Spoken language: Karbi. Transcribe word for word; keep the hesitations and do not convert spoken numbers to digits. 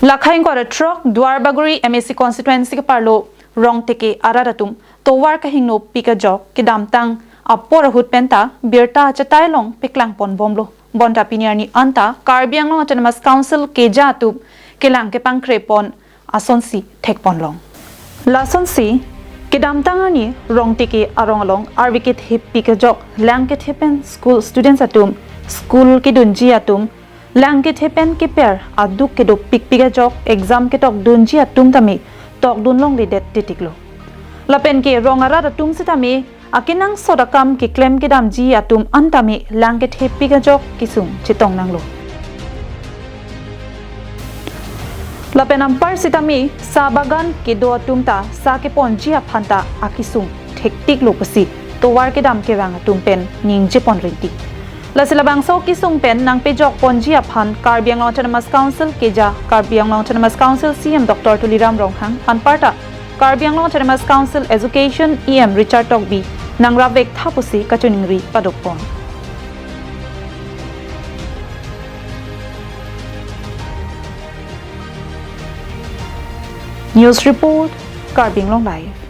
Lakhai ingkoi ra throk Duarbagori M A C constituency keparlo Rongteke arat atum tovar kahingno pik ajok kedamtang apor ahut penta birta achetai along peklangpon bomlo. Bonta pini arni anta Karbi Anglong Autonomous Council keja atum kelang kepangkrepon asonsi thekponlong. Lasonsi kedamtang arni Rongteke arong along arve kethe pik ajok lang kethe pen school students atum, school kedunji atum, lang kethe pen keper aduk kedopik pik ajok exam ketokdunji atum tame tokdun longledet titiklo. Lapen ke rong arat atum sitame akenangsot akam keklem kedamji atum an tame lang kethe pik ajok kesung chetong nanglo. Lapen anpar sitame sa bagan kedo atum ta sa keponji aphan ta akesung thektiklo pusi tovar kedam kerang atum pen ningjepon rinti. Lasi labangso kesung pen nangpejokponji aphan Karbi Anglong Autonomous Council keja, Karbi Anglong Autonomous Council C E M Doctor Tuliram Ronghang, anparta Karbi Anglong Autonomous Council Education E M Richard Tokbi nangrapvek tha pusi kachiningri padokpon. News report, Karbi Anglong Live.